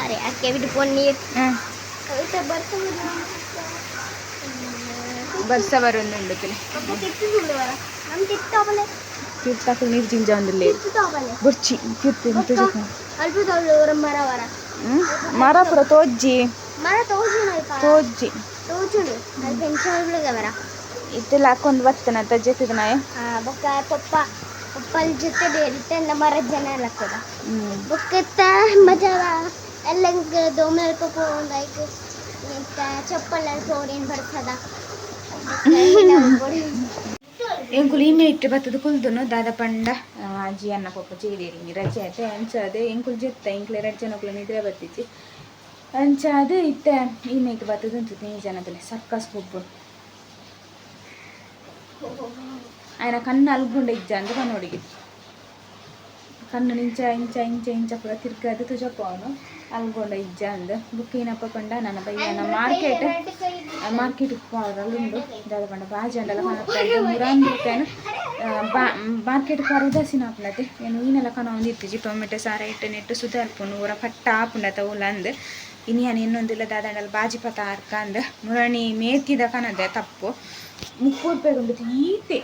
ಅರೆ ಅಕ್ಕೆ ಬಿಟ್ಟು ಪೊನ್ನೀರ್. ಹ್ಮ್. ಬರ್ಸ. ಬರ್ಸ ಬರೊಂದುಂಡು ತುಲೆ. ನಮ್ಮ ತಿತ್ತಾಬಲೆ. ತೀರ್ಥಕ್ಕಲು ನೀರು ಜಿಂಜ ಒಂದಿಲ್ಲ. ತಿತ್ತಾಬಲೆ. ಬೊರ್ಚಿ ತೀರ್ಥ. ಅಲ್ಪ ಮರ ವರ. ಮರ ಪೂರ ತೋಜ್ಜಿ. ಮರ ತೋಜುಂಡು ಅಲ್ಪ. ತೋಜ್ಜಿ. ತೋಜುಂಡು ಅಲ್ಪ ಎಂಚ ಮರ. ಇತ್ತೆಲ್ಲ ಹಾಕೊಂದು ಬತ್ತನ ಜೆತ್ತದ ನಾಯ. ಬೊಕ್ಕ ಪಪ್ಪ ಪಪ್ಪಲ್ ಜೊತೆ ಇತ್ತೆ ಮರ ಜನ ಲಕ್ಕದ. ಹ್ಮ್. ಬೊಕ್ಕ ಮಜಾದ ಎಲ್ಲ ದೋಮೆ ಅಲ್ಪ ಪೋಂದು ಐಕ್ ಇತ್ತ ಚಪ್ಪಲ್ ಅಲ್ಪ ಓಡೇನು ಬರ್ತದ. ಎಂಕುಲು ಈಮೆ ಇಟ್ಟು ಬತ್ತದ ಕುಲ್ದುನು ದಾದ ಪಂಡ ಅಜ್ಜಿ ಅನ್ನ ಪೊಪ್ಪ ಜೇದೇರಿ ರಜೆ ಆಯ್ತೆ. ಅಂಚಾದೆ ಎಂಕುಲು ಜೆತ್ತ ಎಂಕ್ಲೆ ರಡ್ಡ್ ಜನಕುಲು ನಿದ್ರೆ ಬತ್ತಿಜ್ಜಿ. ಅಂಚಾದ್ ಇತ್ತೆ ಈಮೇಕ್ ಬತ್ತದ ಉಂತುದು ಈ ಜನದಲ್ಲಿ ಸರ್ಕಸ್ ಗೊಬ್ಬು. ಆಯ್ನ ಕಣ್ಣು ಅಲ್ಗುಂಡ ಇಜ್ಜ ಅಂದ್ ಪನೊಡಿಗೆ ಕಣ್ಣು ಇಂಚ ಇಂಚ ಇಂಚ ಇಂಚ ಪೂರ ತಿರ್ಗದು ತುಜಪವನು ಅಲ್ಗೊಂಡ ಇಜ್ಜ ಅಂದ್. ಬುಕ್ ಏನಪ್ಪ ಪಂಡ ನನ್ನ ಬಯ್ಯನ ಮಾರ್ಕೆಟ್ ಮಾರ್ಕೆಟ್ ಪೋವರೆ ಉಂಡು. ದಾದ ಪಂಡ ಬಾಜಿ ಅಂಡಲ ಕನತ್ತಾರೆ ಮುರಾನ್ ಬುಕ್ಕೇನು ಮಾರ್ಕೆಟ್ ಪೋರ ಉದಾಸೀನ ಆಪುಂಡತೆ. ಏನು ಈನೆಲ ಕನವೊಂದು ಇತ್ತಿಜಿ. ಟೊಮೆಟೊ ಸಾರ ಇಟ್ಟು ನೆಟ್ಟು ಸುಧಾರ್ಪುಂಡು ಊರ ಪಟ್ಟ ಆಪುಂಡತ ಉಲ ಅಂದ್. ಇನಿ ಯಾನ್ ಇನ್ನೊಂದಿಲ್ಲ ದಾದಂಡಲ ಬಾಜಿ ಪತ ಅರ್ಕ ಅಂದ್. ಮುರಾಣಿ ಮೇತಿದ ಕನದೆ ತಪ್ಪು 30 ರೂಪಾಯಿಗೆ ಉಂಡು ಈತೆ.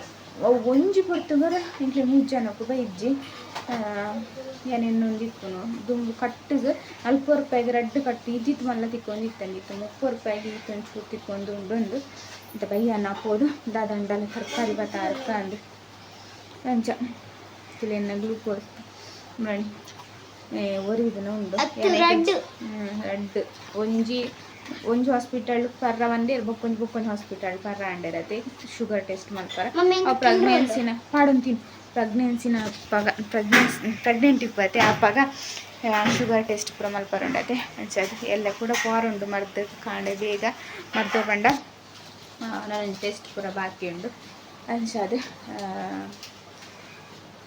ಅವು ಒಂಜಿ ಪೊರ್ತುಗರ ಎಂಕ್ಲೆ ಮೂಜಿ ಜನಕ್ಕೂ ಬೈಜ್ಜಿ. ಯಾನ್ ಇನ್ನೊಂದು ಇಪ್ಪುನು ದುಂಬು ಕಟ್ಟುಗ್ 40 ರೂಪಾಯಿಗೆ ರಡ್ಡ್ ಕಟ್ಟು ಇಜ್ಜಿತ್ ಮಲ್ಲ ತಿಕ್ಕೊಂದು ಇತ್ತಂದು. ಇತ್ತೆ 30 ರೂಪಾಯಿಗೆ ಈತ್ ಒಂಚೂರು ತಿಕ್ಕೊಂದು ಉಂಡು ಅಂದ್. ಇತ್ತೆ ಬಯ್ಯನ ಪೋದು ದಾದಂಡಲ ತರಕಾರಿ ಬತ್ತ ಅರ್ಕ ಅಂದ್. ಅಂಚ ತುಲೆನ್ನ ಗ್ಲೂಕೋಸ್ ಮುರಾಣಿ ಒರಿದಿನ ಉಂಡು. ಅತ್ತು ರಡ್ಡ್. ರಡ್ಡ್ ಒಂಜಿ ಒಂಜಿ ಹಾಸ್ಪಿಟಲ್ ಪರ್ರ ಒಂದೇ ಬೊಕ್ಕೊಂಜಿ ಬೊಕ್ಕೊಂಜಿ ಹಾಸ್ಪಿಟಲ್ ಪರ್ರ ಅಂಡೇರತೆ ಶುಗರ್ ಟೆಸ್ಟ್ ಮಲ್ಪರ. ಮಮ್ಮಿ. ಅವು ಪ್ರೆಗ್ನೆನ್ಸಿನ ಪಾಡೊಂದು ಪ್ರೆಗ್ನೆನ್ಸಿನ ಅಪ್ಪಗ ಪ್ರೆಗ್ನೆಂಟ್ ಇಪ್ಪತ್ತೆ ಅಪ್ಪಗ ಶುಗರ್ ಟೆಸ್ಟ್ ಪೂರ ಮಲ್ಪರುಂಡತೆ. ಅಂಚ ಅದು ಎಲ್ಲ ಕೂಡ ಪೋರುಂಡು ಮರ್ದ್ ಕಾಂಡೆ ಬೇಗ ಮರ್ದ್ ಪಂಡ ನನೊಂಜಿ ಟೆಸ್ಟ್ ಪೂರ ಬಾಕಿ ಉಂಡು. ಅಂಚ ಅದು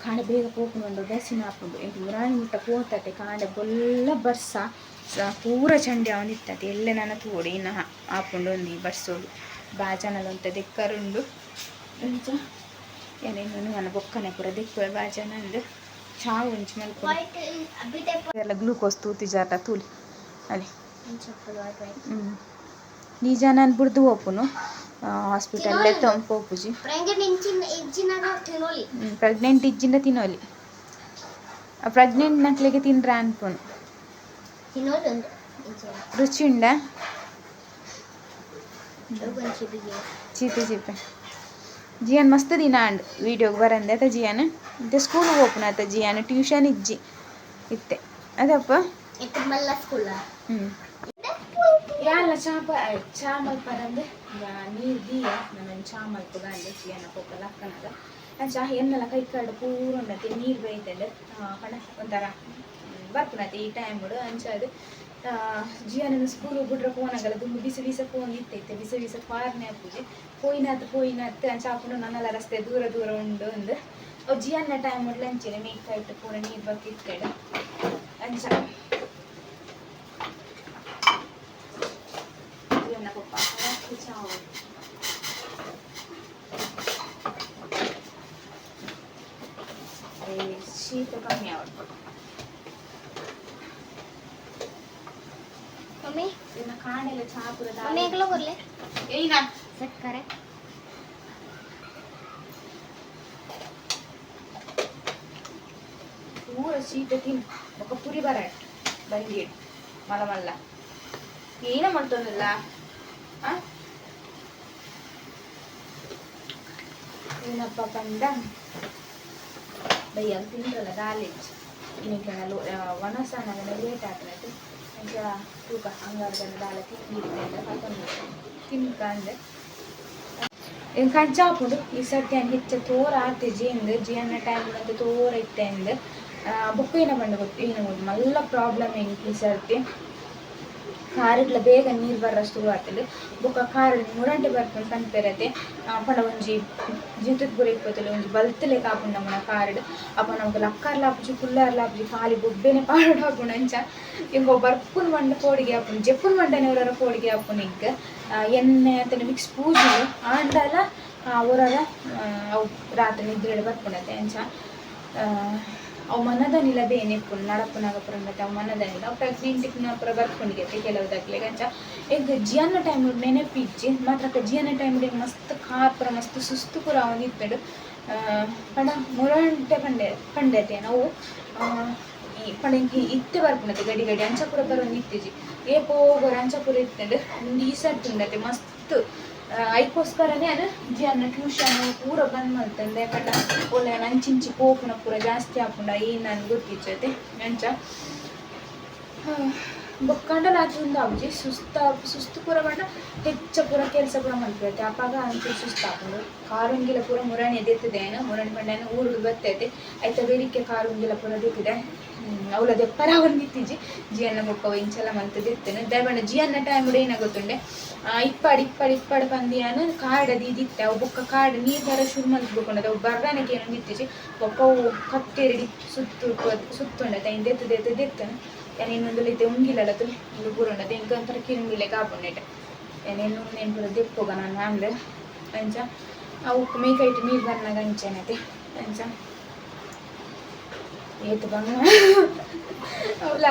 ಕಾಂಡೆ ಬೇಗ ಪೋಪುಂಡು ಉದಾಸೀನ ಆಪುಂಡು. ಎಂಕ್ ಮುರಾನಿ ಮುಟ್ಟ ಪೋತತೆ ಕಾಂಡೆ ಬೊಲ್ಲ ಬರ್ಸ ಪೂರ ಚಂಡಿ ಆವೊಂದಿತ್ತತೆ. ಎಲ್ಲೆ ನನ ತೂವೊಡು ಇನ್ನ ಆಪುಂಡು ಒಂದು ಈ ಬರ್ಸೋಡು ಬಾಜನಲ ಒಂತೆ ದೆಕ್ಕರುಂಡು. ಅಂಚ ಏನೇನು ನನ್ನ ಬೊಕ್ಕನೆ ಪೂರ ದೆಕ್ಕುವೆ ಬಾಜನ ಅಂದ್. ಚಾ ಒಂಜಿ ಮಲ್ಪುನು. ಎಲ್ಲ ಗ್ಲೂಕೋಸ್ ತೂತಿಜಾರ ತೂಲಿ ಅಲ್ಲಿ. ಹ್ಮ್ ನಿಜ ನಾನು ಬುಡ್ದು ಪೋಪುನು ಹಾಸ್ಪಿಟಲ್ ಪೋಪುಜಿ. ತಿನ್ನೋಲಿ. ಪ್ರೆಗ್ನೆಂಟ್ ಇಜ್ಜಿಂಡ ತಿನ್ನೋಲಿ. ಪ್ರೆಗ್ನೆಂಟ್ ನಕ್ಲೆಗೆ ತಿನ್ರೆ ಅನ್ಪುನು. ತಿನ್ನೋಲಿ ಒಂದು. ರುಚಿ ಉಂಡಾ? ಚೀಪೆ ಚೀಪೆ. ಜಿಯಾನ್ ಮಸ್ತ್ ದಿನ ಆಂಡ್ ವೀಡಿಯೋಗೆ ಬರಂದೆ ಅತ ಜಿಯಾನ್. ಇತ್ತೆ ಸ್ಕೂಲ್ ಪೋಪುನ ಅತ ಜಿಯಾನ್? ಟ್ಯೂಷನ್ ಇಜ್ಜಿ ಇತ್ತೆ ಅದಪ್ಪ. ಮಲ್ಲ ಸ್ಕೂಲ್. ಹ್ಞೂ ಯಾನ್ಲ ಚಾ ಪ ಚಾ ಮಲ್ಪರಂದೆ ನೀರು ದೀಯ ನಾನು ಚಾ ಮಲ್ಪುಗ ಅಂದೆ. ಜಿಯಾನ ಪೊಪ್ಪ ಲಕ್ಕನಗ ಅಂಚ ಎನ್ನಲ ಕೈ ಕಾಡು ಪೂರ ಉಂಡತೆ ನೀರು ಬೈತಂಡೆ ಪಂಡ ಒಂಥರ ಬರ್ಪುನತೆ ಈ ಟೈಮುಡು. ಅಂಚ ಅದು ಜಿಯಾನನ ಸ್ಕೂಲ್ ಬುಡ್ರ ಪೋನಗಲ ದುಂಬು ಬಿಸಿ ಬಿಸಿ ಫೋನ್ ಇತ್ತೈತೆ ಬಿಸಿ ಬಿಸಿ ಫಾರ್ನೆ ಆಪುಜಿ ಪೋಯಿನಾತ್ ಪೋಯಿನಾತ್ ಅಂಚ ಆಪುಂಡು. ನನ್ನಲ ರಸ್ತೆ ದೂರ ದೂರ ಉಂಡು ಅಂದ್. ಅವು ಜಿಯಾನ ಟೈಮ್ ಅಂಚೆನೆ ಮೇಕ್ ಇಟ್ಟು ಪೂರ ನೀರು ಬತ್ತಿತ್ತೇಡು. ಅಂಚ ಜಿಯಾನ ಪಪ್ಪ ಚಾವು. ಶೀತ ಕಮ್ಮಿ ಆವಡ್. ಮಮ್ಮಿ. ಇನ್ನು ಕಾಣೆಲ್ಲ ಚಾ ಪೂರ. ಮಮ್ಮಿ ಎಂಕಲ ಕೊರ್ಲೆ. ಏಯ್ನ. ಸಕ್ಕರೆ. ಪೂರ ಶೀತ ತಿನ್ ಬೊಕ್ಕ ಪುರಿ ಬರಟ್ ಬಂದಿಡ್ ಮಲ್ಲ ಮಲ್ಲ ಏನ ಮಾಡ್ತೊಂದಿಲ್ಲ. ಆ ಏನಪ್ಪ ಪಂಡ ಬಯ್ಯಗ್ ತಿಂದ್ರಲ್ಲ ದಾಲಿಜ್ ಇನ್ನಿಕ್ಕೆ ಒಣಸನಗನ ಲೇಟ್ ಆತನತೆ. ಅಂಚ ತೂಕ ಅಂಗಾರ್ದನ ದಾಲ ತಿಂದಿತ್ತೆ ಪತ್ತೊಂದು ತಿನ್ಕ ಅಂದೆ. ಎಂಕ್ ಅಂಚ ಆಪುಂಡು. ಈ ಸರ್ತಿ ಯಾನ್ ಹೆಚ್ಚ ತೋರ ಆತಿಜಿ ಇಂದ್ ಜಿಯನ್ನ ಟೈಮ್ ಅಂತೆ ತೋರ ಇತ್ತೆ ಇಂದ್. ಬೊಕ್ಕ ಏನ ಪಂಡ ಗೊತ್ತು ಏನ ಗೊತ್ತು ಮಲ್ಲ ಪ್ರಾಬ್ಲಮ್ ಎಂಕ್ ಈ ಸರ್ತಿ ಕಾರುಡ್ಲ ಬೇಗ ನೀರು ಬರ್ರ ಶುರು ಆತಂಡ್. ಬೊಕ್ಕ ಕಾರ್ ಮುರಂಟೆ ಬರ್ಪುಂಡು ಪನ್ಪೆರತೆ. ಪಂಡ ಒಂಜಿ ಜಿತ್ತದ ಪೂರ ಇಪ್ಪತ್ತಲೆ ಒಂಜಿ ಬಲ್ತುಲೆಕ ಆಪುಂಡು ನಮನ ಕಾರ್ಡ್. ಅಪ ನಮಕ್ ಲಕ್ಕರ್ಲ ಆಪುಜಿ ಕುಲ್ಲರ್ಲ ಆಪುಜಿ ಖಾಲಿ ಬೊಬ್ಬೆನೆ ಪಾಡೊಡು ಆಪುಂಡು. ಅಂಚ ಎಂಕ್ ಅವು ಬರ್ಪುನು ಪಂಡ ಪೋಡಿಗೆ ಆಪುಂಡು ಜೆಪ್ಪುನು ಪಂಡನೆ ಒರೊರ ಪೋಡಿಗೆ ಆಪುಂಡು ಎಂಕ್. ಎಣ್ಣೆ ಅತ್ತಂಡ ವಿಕ್ಸ್ ಪೂಜುಂಡು ಆಂಡಲ ಒರೊರ ಅವು ರಾತ್ರಿ ನಿದ್ರೆಡ್ ಬರ್ಪುಂಡತೆ. ಅಂಚ ಅವು ಮನದನಿಲ ಬೇನೆ ಇಪ್ಪುಂಡು ನಡಪುನಾಗ ಪೂರ ಉಂಡತೆ ಅವು ಮನದನಿಲ ಅವು ಪ್ರೆಗ್ನೆಂಟ್ ಪೂರ ಬರ್ಪುಂಡಿಗೆ ಕೆಲವು ದಕ್ಲೆಗ್ ಅಂಚ ಎಂಕ್ ಜಿಯನ್ನ ಟೈಮ್ ನೆನಪಿಜ್ಜಿ ಮಾತ್ರಕ್ಕ ಜಿಯನ್ನ ಟೈಮ್ ಮಸ್ತ್ ಕಾರ್ ಪೂರ ಮಸ್ತ್ ಸುಸ್ತು ಪೂರ ಆವೊಂದಿತ್ತುಂಡು ಪಂಡ ಮುರಂಟೆ ಪಂಡೆ ಪಂಡೆತೆ ಅವು ಈ ಪಂಡ ಎಂಕ್ ಇತ್ತೆ ಬರ್ಪುಂಡತೆ ಗಡಿ ಗಡಿ ಅಂಚ ಪೂರ ಬರೊಂದಿತ್ತಿಜಿ ಏಪೋ ಗೊರ ಅಂಚ ಪೂರ ಇತ್ತುಂಡು ಉಂದು ಈ ಸರ್ತಿ ಉಂಡತೆ ಮಸ್ತ್ ಐಕೋಸ್ಕರನೇ ಅದು ಜಿಯನ್ನ ಟ್ಯೂಷನ್ ಪೂರ ಬಂದ್ ಮಲ್ತಂದೆ ಪಂಡ ಓಲೆ ಅಂಚಿಂಚಿ ಪೋಪುನ ಪೂರ ಜಾಸ್ತಿ ಆಪುಂಡ ಏನ್ ಗೊತ್ತಿಜ್ಜತೆ ಅಂಚ ಬೊಕ್ಕಂಡಲ ಆಚೆ ಉಂದು ಆಪುಜಿ ಸುಸ್ತ ಸುಸ್ತು ಪೂರ ಪಂಡ ಹೆಚ್ಚ ಪೂರ ಕೆಲಸ ಪೂರ ಮಲ್ಪುತ್ತೆ ಅಪಗ ಅಂಚೂರು ಸುಸ್ತು ಆಪುಂಡು ಕಾರುಂಗಿಲ ಪೂರ ಮುರಣಿ ದೆತ್ತದೆ ಏನು ಮುರಣಿ ಪಂಡ ಏನು ಊರುಡು ಬತ್ತೈತೆ ಐತ ಬೆರಿಕೆ ಕಾರುಂಗಿಲ ಪೂರ ದೆತ್ತಿದೆ ಅವ್ಲ ದೆಪ್ಪರ ಒಂದಿತ್ತಿಜಿ ಜಿಯನ್ನ ಬೊಕ್ಕ ಇಂಚಲ ಮಲ್ತ್ ದೆತ್ತೇನೆ ದಾಯೆ ಜಿಯನ್ನ ಟೈಮ್ ಏನ ಗೊತ್ತುಂಡೆ ಇಪ್ಪಾಡು ಇಪ್ಪಾಡು ಇಪ್ಪಾಡು ಪಂದಿಯಾನ ಕಾಡ ದೀದಿತ್ತೆ ಅವು ಬೊಕ್ಕ ಕಾಡು ನೀರು ಬರ ಶುರು ಮಲ್ತ್ ಅವು ಬರ್ರಾನಕ್ಕೆ ಏನೊಂದು ಇತ್ತಿಜಿ ಬೊಕ್ಕ ಅವು ಕತ್ತೆರಡಿ ಸುತ್ತು ಸುತ್ತುಂಡತೆ ಐನ್ ದೆತ್ತು ದೆತ್ತು ದೆತ್ತನು ಯಾನ್ ಇನ್ನೊಂದು ಇತ್ತೆ ಉಂಗಿಲಲ ತುಲೆ ಇಂದು ಪೂರ ಉಂಡತೆ ಎಂಕ್ ಒಂಥರ ಕಿರುಂಗಿಲೆ ಕಾಪುಂಡೇಟ ಯಾನ್ ಎನ್ನು ಪೂರ ದೆಪ್ಪುಗ ನಾನು ಅಂದ್ ಅಂಚ ಅವು ಮೇಕೈಟ್ ನೀರು ಬರ್ನಾಗ ಅಂಚೆನತೆ ಅಂಚ ಏತ್ ಬಂಗ ಅವಲ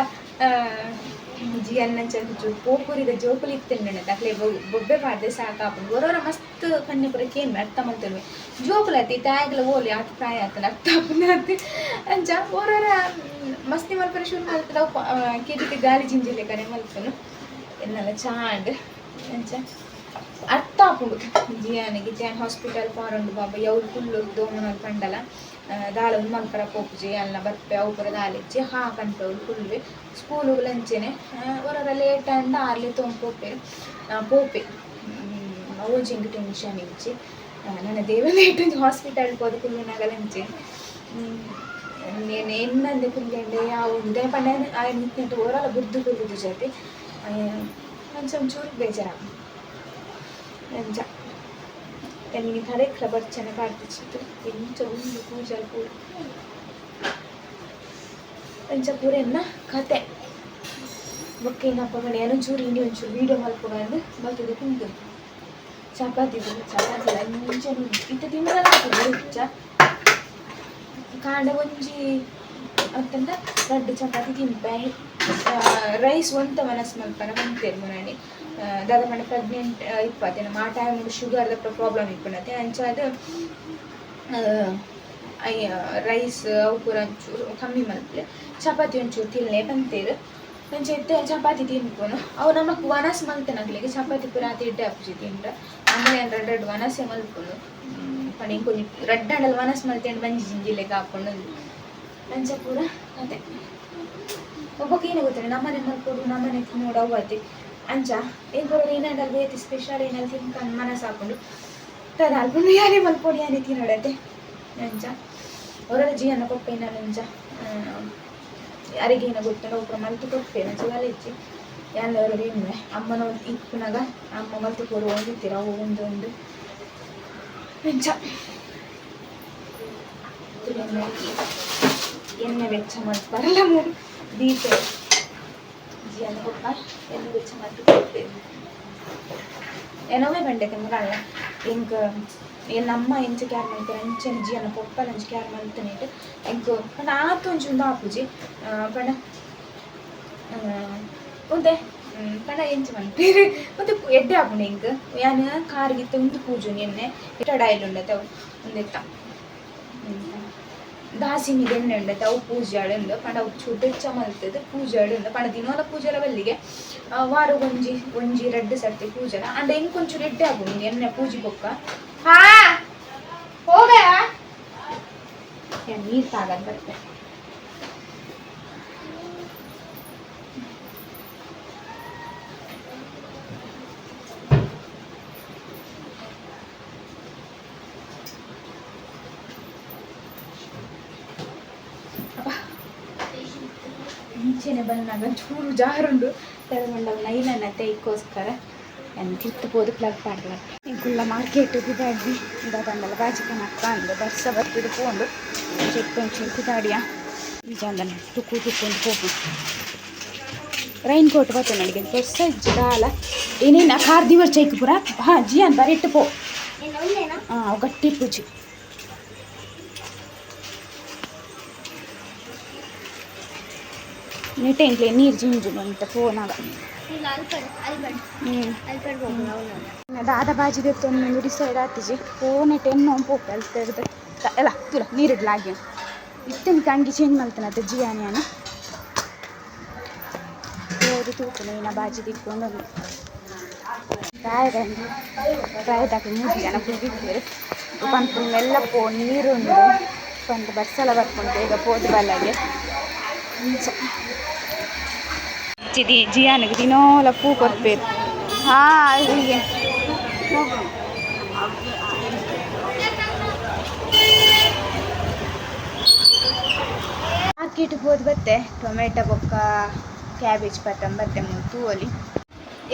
ಜಿಯನ್ನ ಚೂರು ಪೋಪುರಿದ ಜೋಕುಲು ಇತ್ತುಂಡನೆ ಅಕ್ಲೆ ಬೊಬ್ಬೆ ಪಾಡ್ದೆ ಸಾಕಾಪುಂಡು ಒರೊರ ಮಸ್ತ್ ಪನ್ನೆ ಪೂರ ಕೇನ್ವೆ ಅರ್ಥ ಮಲ್ತೊನ್ವೆ ಜೋಕುಲು ಅತ್ತಿ ತಾಯಿಗ್ಲ ಓಲಿ ಆತ್ ಪ್ರಾಯ ಆತನ ಅರ್ಥ ಆಪುಂಡು ಅತ್ತೆ ಅಂಚ ಒರೊರ ಮಸ್ತಿ ಮಲ್ಪರೆ ಶುರು ಮಲ್ಪದ ಅವು ಕೆಬಿಕ್ ಗಾಲಿ ಜಿಂಜಿಲೆಕನೆ ಮಲ್ಪುನು ಎನ್ನಲ ಚಾಂಡ್ ಅಂಚ ಅರ್ಥ ಆಪುಂಡು ಜಿಯಾನಿಗೆ ಜಿಯಾನ್ ಹಾಸ್ಪಿಟಲ್ ಪಾರುಂಡು ಬಾಬಾ ಯವ್ಲು ಕುಲ್ಲು ದೋಮನಲ್ ಪಂಡಲ ದಾಲ ಉಂದು ಮಲ್ಪರ ಪೋಪುಜಿ ಅಲ್ಲ ಬರ್ಪೆ ಅವು ಪೂರ ದಾಲ ಇಜ್ಜಿ ಹಾ ಪನ್ಪೆ ಅವ್ಲು ಕುಲ್ಲುವೆ ಸ್ಕೂಲುಗು ಅಂಚೆನೆ ಒರೊರ ಲೇಟ್ ಆಂಡ ಆರ್ಲೆ ತೊಂದು ಪೋಪೆರ್ ಪೋಪೆ ಅವು ಎಂಕ್ ಟೆನ್ಷನ್ ಇಜ್ಜಿ ನನ್ನ ದೇವ ಲೇಟ್ ಹಾಸ್ಪಿಟಲ್ ಪೋದು ಕುಲ್ಲುನಾಗಲ ಅಂಚೆ నేను ಎನ್ನಂದೆ ಕುಲ್ಲೆಂಡೆ ಯಾವು ದಾಯೆ ಪಂಡ ಆಯೆ ನಿತ್ನೆಟ್ ಒರಲ ಬುರ್ದು ಕುಲ್ಲುದು ಅಂಚ ಒಂಚೂರು ಬೇಜಾರಾಪುಂಡು ಅಂಚ ಯಾನ್ ತರೆಕ್ಲ ಬರ್ಚನೆ ಪಾಡ್ದಿಚಿತ್ತು ಎಂಚ ಉಂಡು ಕೂಜಲ್ ಪೂರ ಅಂಚ ಪೂರ ಎನ್ನ ಕತೆ ಬೊಕ್ಕ ಏನಪ್ಪ ಪಂಡ ಯಾನ್ ಒಂಚೂರು ಇನಿ ಒಂಚೂರು ವೀಡಿಯೋ ಮಲ್ಪುಗ ಅಂದ್ ಮಲ್ತುದು ಕುಂತು ಚಪಾತಿ ಚಪಾತಿ ಅಂಚನೆ ಉಂಡು ಇತ್ತೆ ತಿಂದಲ ಆಪುಂಡು ಕಾಂಡೆ ಒಂಜಿ ಅತ್ತಂಡ ರಡ್ಡ್ ಚಪಾತಿ ತಿನ್ಪೆ ರೈಸ್ ಒಂತೆ ವನಸ್ ಮಲ್ಪನ ಪಂತೆರ್ ಮುರಾಣಿ ದಾದ ಪಂಡ ಪ್ರೆಗ್ನೆಂಟ್ ಇಪ್ಪತ್ತೆ ನಮ್ಮ ಆ ಟೈಮ್ ಶುಗರ್ದ ಪ್ರಾಬ್ಲಮ್ ಇಪ್ಪುಂಡತೆ ಅಂಚಾದ್ ರೈಸ್ ಅವು ಪೂರ ಒಂಚೂರು ಕಮ್ಮಿ ಮಲ್ಪುಲೆ ಚಪಾತಿ ಒಂಚೂರು ತಿನ್ಲೆ ಪಂತೆರ್ ಅಂಚ ಇತ್ತೆ ಚಪಾತಿ ತಿನ್ಪುನು ಅವು ನಮಕ್ ವನಸ್ ಮಲ್ತನಕ್ಲೆಗ್ ಚಪಾತಿ ಪೂರ ಆತ್ ಎಡ್ಡೆ ಆಪುಜಿ ತಿಂಡ ಆಮೇಲೆ ಯಾನ್ ರಡ್ಡ್ ರಡ್ಡ್ ವನಸೆ ಮಲ್ಪುನು ಪಂಡ ಎಂಕ್ ಒಂಜಿ ರಡ್ಡ್ ಆಂಡಲ ವನಸ್ ಮಲ್ತೆಂಡ ಬಂಜಿ ಜಿಂಜಿಲೆಕ ಆಪುಂಡು ಅಂಚ ಪೂರ ಅದೇ ಒಬ್ಬೊಕ್ಕ ಏನ ಗೊತ್ತುಂಡು ನಮ್ಮನೆ ಮಲ್ಪೊಡು ನಮ್ಮನೆ ತಿನ್ನೋಡು ಅವು ಅತ್ತೆ ಅಂಚ ಎಂಕ್ ಒರ ಏನಾಂಡಲ ಬೇತೆ ಸ್ಪೆಷಲ್ ಏನಾಲ್ ತಿನ್ಕಂದ್ ಮನಸ್ ಆಪುಂಡು ದಾದ ಅಲ್ಪುಂಡು ಯಾನೆ ಮಲ್ಪೊಡು ಯಾನೆ ತಿನೊಡತೆ ಅಂಚ ಒರಲ ಜಿಯನ್ನ ಕೊಪ್ಪೆನ ಅಂಚ ಅರೆಗೆ ಏನ ಗೊತ್ತುಂಡು ಅವು ಪೂರ ಮಲ್ತ್ ಕೊರ್ಪೆರ್ ಅಂಚ ದಾಲ ಇಜ್ಜಿ ಯಾನ್ಲ ಒರ ಎನ್ನುವೆ ಅಮ್ಮನ ಇಪ್ಪುನಗ ಅಮ್ಮ ಮಲ್ತ್ ಕೊರು ಒಂದಿತ್ತೆರ್ ಅವು ಉಂದು ಉಂದು ಅಂಚ ಎಣ್ಣೆ ಬೆಚ್ಚ ಮಲ್ಪರಲ ಮೂರು ದೀಪೆ ಜಿಯನ್ನ ಪೊಪ್ಪ ಎಣ್ಣೆ ಬೆಚ್ಚ ಮಲ್ತ್ ಕೊರ್ಪೆರ್ ಏನವೇ ಪಂಡೆತೆ ಮುರಾಲ ಎಂಕ್ ಎನ್ನ ಅಮ್ಮ ಎಂಚ ಕ್ಯಾರ್ ಮಲ್ಪೆರ್ ಅಂಚನೆ ಜಿಯನ್ನ ಪೊಪ್ಪಲ ಅಂಚ ಕ್ಯಾರ್ ಮಲ್ತುನೇಟ್ ಎಂಕ್ ಪಂಡ ಆತ್ ಒಂಜಿ ಉಂದು ಆಪುಜಿ ಪಂಡ ಒಂತೆ ಪಂಡ ಎಂಚ ಮನ್ಪೆರ್ ಒಂತೆ ಎಡ್ಡೆ ಆಪುಂಡು ಎಂಕ್ ಯಾನ್ ಕಾರ್ಗ್ ಇತ್ತೆ ಉಂದು ಪೂಜುನಿ ಎಣ್ಣೆ ಎಟ್ಟಡ ಆಯಿಲ್ ಉಂಡತೆ ಅವು ಉಂದೆತ್ತ ದಾಸಿಮಿದ ಎಣ್ಣೆ ಉಂಡತೆ ಅವು ಪೂಜಾಡ್ ಉಂದು ಪಂಡ ಅವು ಚೂರು ಬೆಚ್ಚ ಮಲ್ತುದು ಪೂಜಾಡ್ ಉಂದು ಪಂಡ ದಿನೋಲ ಪೂಜೆಲ ಬಲ್ಲಿಗೆ ವಾರಗೊಂಜಿ ಒಂಜಿ ರಡ್ಡ್ ಸರ್ತಿ ಪೂಜೆಲ ಆಂಡ ಎಂಕ್ ಒಂಚೂರು ಎಡ್ಡೆ ಆಪುಂಡು ಎಣ್ಣೆ ಪೂಜಿ ಬೊಕ್ಕ ಹಾ ಹೋಗಯಾ ಯಾನ್ ನೀರು ತಾಗದ್ ಬರ್ಪೆ ಇಂಚೆನೆ ಬನ್ನಗ ಚೂರು ಜಾರುಂಡು ತರಗೊಂಡವು ನೈಲನತೆ ಐಕ್ಕೋಸ್ಕರ ಯಾನ್ ತಿರ್ತ್ ಪೋದು ಪ್ಲಗ್ ಪಾಡ್ಲ ಎಂಕುಲ್ಲ ಮಾರ್ಕೆಟ್ ಪಿದಾಡ್ವಿ ದಾದಂಡಲ ಬಾಜಿ ಕನಕ್ಕ ಅಂದ್ ಬರ್ಸ ಬರ್ಪಿಡ್ ಪೋಂಡು ಚೆಕ್ ಒಂಚೂರು ಪಿದಾಡಿಯ ನಿಜಾಂದನ ತುಕ್ಕು ತುಕ್ಕೊಂದು ಪೋಪು ರೈನ್ ಕೋಟ್ ಬತ್ತೊಂಡು ಬರ್ಸ ಇಜ್ಜಿ ದಾಲ ಏನೇನು ಕಾರ್ ದಿವರ್ ಚೈಕ್ ಪೂರ ಹಾಂ ಜಿಯಾನ್ ಬರಿಟ್ಟು ಪೋ ಹಾಂ ಅವು ಗಟ್ಟಿ ಪೂಜಿ ನಿಟ್ಟೆ ನೀರು ಜಿಂಜು ಅಂತ ಫೋನಾಗ. ಅಲ್ಪಡ್ ಅಲ್ಪಡ್ ಹೋಗುವ. ದಾದ ಬಾಜಿ ದೆತ್ತೊಂದು ಡಿಸೈಡ್ ಆತಿಜಿ. ಫೋನ್ ಟೆನ್ ಪೋಪೆ ಅಲ್ತೆಡ್ದು ಎಲ್ಲ ತುಲ ನೀರಿಡ್ಲಾಗಿ ಇತ್ತಿನ ಅಂಗಿ ಚೇಂಜ್ ಮಲ್ತನತ್ತೆ ಜಿಯಾನಿಯಾನ ಹೋದು ತೂಪುನ ಇನ್ನ ಬಾಜಿ ದಿಕ್ಕೊಂಡು ಪ್ರಾಯದ ಪ್ರಾಯದಾಕ ಮೂಜಿ ಜನ ಕುಡಿದಿದ್ದೀರಿ ಪನ್ಪುನ ಮೆಲ್ಲ ಪೋ ನೀರುಂಡು ಪಂದ್ ಬರ್ಸಲ ಬರ್ಪುಂಡು, ಬೇಗ ಪೋದು ಬಲ್ಲಾಗೆ. ಇಂಚ ಜಿದಿ ಜಿಯಾನಿಗೆ ದಿನೋಲ ಪೂ ಕೊರ್ಪೇರು. ಹಾಂ, ಹೀಗೆ ಮಾರ್ಕೆಟ್ಗೆ ಹೋದ್ ಬತ್ತೆ, ಟೊಮೆಟೊ ಬೊಕ್ಕ ಕ್ಯಾಬೇಜ್ ಪತ್ತಂಬತ್ತೆ ತೂವಲಿ.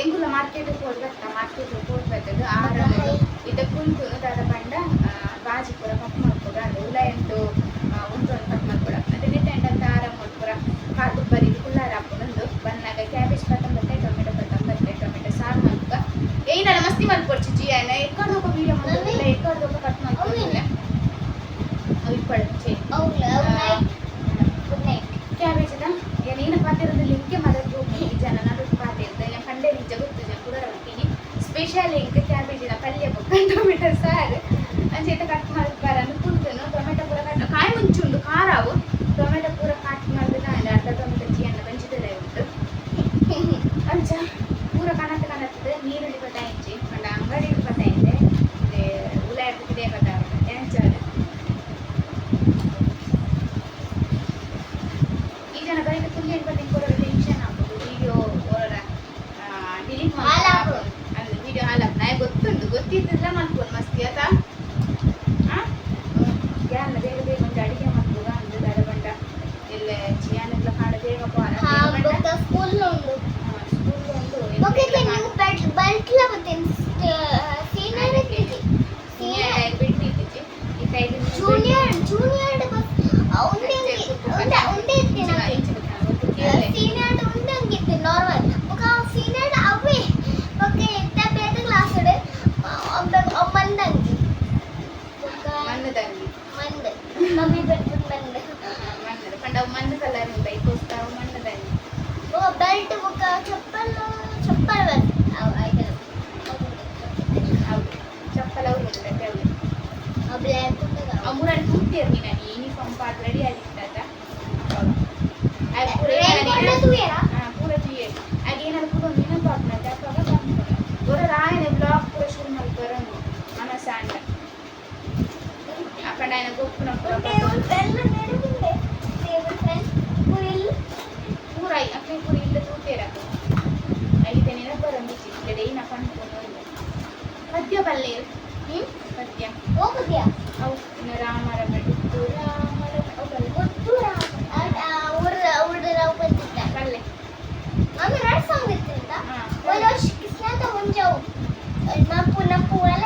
ಎಂಕುಲ ಮಾರ್ಕೆಟ್ಗೆ ಹೋದ್ ಬತ್ತ, ಮಾರ್ಕೆಟ್ ಹೋದ್ ಬತ್ತದು ಆರಾಮ ಇತ್ತ ಕುಂತು ದಾದ ಪಂಡ ಬಾಜಿ ಪೂರ ಕಟ್ ಮಲ್ಪೊಡು ಅಂದ್ ಉಲಾಯಂಟು ಉಂಟು ಕಟ್ ಮಲ್ಪೊಡು. ಮತ್ತೆ ನೆಟ್ಟೆಂಡ ಅಂತ ಆರಾಮ ಪೂರ ಕಾದು ಬರೀದು ಕುಲ್ಲಾರ ಹಾಕೊಂಡು ಬಂದಾಗ ಕ್ಯಾಬೇಜ್ ಪತ್ತಂಬತ್ತೆ, ಟೊಮೆಟೊ ಪತ್ತಂಬತ್ತೆ, ಟೊಮೆಟೊ ಸಾರು ಮಲ್ಪುಗ. ಏನಾರ ಮಸ್ತಿ ಮಲ್ಪೊಡ್ಚಿ ಜಿಯಾನ. ಎಕ್ಕಡ್ದೊಕ ವೀಡಿಯೋ ಮಲ್ಪೊಲ್ಲ, ಎಕ್ಕಡ್ದೊಕ ಕಟ್ ಮಲ್ಪೊಲ್ಲ. ಅವು ಇಪ್ಪಡು. Good night. Cabbage ಏನೇನು ಪಾತಿರೋದು ಲಿಂಕೆ ಮದರ್ ಜನ ನಡುಕು ಪಾತಿರ್ತ ಪಂಡೆ ನಿಜ ಗೊತ್ತು ಜನ ಕುಡರ ಬರ್ತೀನಿ. ಸ್ಪೆಷಲ್ ಇಂಕ್ ಕ್ಯಾಬೇಜಿನ ಪಲ್ಯ ಬೊಕ್ಕ ಟೊಮೆಟೊ ಸಾರು ಅಂಚೆತ ಕಟ್ ಮಲ್ಪಾರ ಅಂದ್ ಕುಂತುನು. ಟೊಮೆಟೊ ಪೂರ ಕಟ್ ಕಾಯಿ ಮುಂಚುಂಡು ಖಾರಾವು. ಟೊಮೆಟೊ ಪೂರ ಕಟ್ ಮಲ್ದಿನ ಅರ್ಧ ಟೊಮೆಟೊ ಜಿಯನ್ನ ಬಂಚಿತದೆ ಉಂಟು. ಅಂಚ ಪೂರ ಕನತ್ ಕನತ್ತದ ನೀರುಳ್ಳಿ ಬತ್ತಾಯಿಂಚಿ ಪಂಡ ಅಂಗಡಿ ಬತ್ತಾಯಿಂದೆ ಉಲಾಯ ಇದೇ ಬತ್ತ ಅಂಚ. ಈ ಜನ ಬರೀ ಕುಲ್ಲಿ ಬಂದು ಕೊಡೋ ಟೆನ್ಷನ್ ಆಗ್ಬೋದು. ವಿಡಿಯೋ ಹೊರ ಡಿಲೀಟ್. ಹಾಳಾಗ್ಬೋದು. ಅಂದ್ರೆ ವಿಡಿಯೋ ಹಾಳಾಗ್ ನಾಯಿ ಗೊತ್ತುಂಟು, ಗೊತ್ತಿದ್ದಿಲ್ಲ ಮಲ್ಕೊಂಡು ಮಸ್ತಿ ಆತ. ಯಾರನ್ನ ಬೇಗ ಬೇಗ ಒಂದು ಅಡಿಗೆ ಮಾಡ್ಬೋದ ಅಂದ್ರೆ ದಾದ ಬಂಡ ಇಲ್ಲ ಚಿಯಾನೆಲ್ಲ ಕಾಣ ಬೇಗ. ಹಾ, ಬೊಕ್ಕ ಸ್ಕೂಲ್ ಉಂಡು. ಸ್ಕೂಲ್ ಒಂದು. ಬೊಕ್ಕ ನೀವು ಬೆಲ್ಟ್ ಬತ್ತೀನಿ ಸೀನಿಯರ್ ಸೀನಿಯರ್ ಬಿಟ್ಟಿದ್ದೀಚಿ ಈ ಟೈಮ್. ಜೂನಿಯರ್ ಜೂನಿಯರ್ ಉಂಡೆ ಉಂಡೆ ಇತ್ತಿನ ಸೀನಿಯರ್ ಉಂಡಂಗಿತ್ತು ನಾರ್ಮಲ್. ಬೊಕ್ಕ ಸೀನಿಯರ್ ಅವೇ ಬೊಕ್ಕ ಎತ್ತ ಬೇತೆ ಕ್ಲಾಸ್ ಮಂದಂಗಿ ಬೊಕ್ಕ. ಮಣ್ಣದಂಗಿ. ಮಂದ್ ಮಮ್ಮಿ ಬೆಟ್ಟ ಮಂದ್. ಮಣ್ಣದ ಪಂಡ ಅವು ಮಣ್ಣು ಕಲರ್ ಉಂಟು ಐಕೋಸ್ಕರ ಅವು ಮಣ್ಣದಂಗಿ. ಬೊಕ್ಕ ಬೆಲ್ಟ್ ಬೊಕ್ಕ ಚಪ್ಪಲ್ ಚಪ್ಪಲ್ ಅವು ಐತಲ್ಲ. ಹೌದು, ಚಪ್ಪಲ್ ಅವ್ರು ಉಂಟು ಅವು. ಬ್ಲ್ಯಾಕ್. ಅವು ಮೂರಲ್ಲಿ ಕೂತಿರ್ ನೀನು ಯೂನಿಫಾರ್ಮ್ ಪಾಡ್ ರೆಡಿ ಆಗಿತ್ತ. ತೂಯರಾ? ಪೂರ ತುಯ್ಯೆ ಆಗ ಏನಾದ್ರು ಪೂರ ಒಂದು ನೆನಪು ಆಗ್ತದೆ ಅಪ್ಪಾಗ ಬಂದ್ಕೊಂಡು ಒರ ರಾಯನ ಬ್ಲಾಗ್ ಪೂರ ಶುರು ಮಲ್ಪರನು ಮನಸ್ಸ ಅಂಡ ಅಪ್ಪಂಡ ఆయన ಗೊಪ್ಪುನ ಪೂರ. ಟೇಬಲ್ ಎಲ್ಲ ನೆನಪಿದೆ, ಟೇಬಲ್ ಫ್ಯಾನ್ ಪೂರ. ಪೂರ ಅಪ್ಪೆ ಪೂರ ಇಲ್ಲ ತೂತೇರ ಐತೆ ನೆನಪು ಬರಂದು ಇಲ್ಲದೆ ಏನ ಪಣ್ಕೊಂಡು ಇಲ್ಲ ಪದ್ಯ ಬಲ್ಲೇರು. ಪದ್ಯ. ಹೋಗುದ್ಯಾ? ಅವು ಇನ್ನು ರಾಮರ ಬೆಟ್ಟು ರಾಮರ ಅವು ಬಲ್ಲೆ. ಗೊತ್ತು, ಊರ ಊರ ರಾವ್ ಬಂದಿದ್ದ. ಬಲ್ಲೆ. ಮಮ್ಮಿ ಎರಡು ಸಾಂಗ್ ಇತ್ತಿಂತ. ಹಾ. ಒಂದು ವರ್ಷ ಕೃಷ್ಣದ ಮುಂಜಾವು ನಪ್ಪು ನಪ್ಪು ಎಲ್ಲ.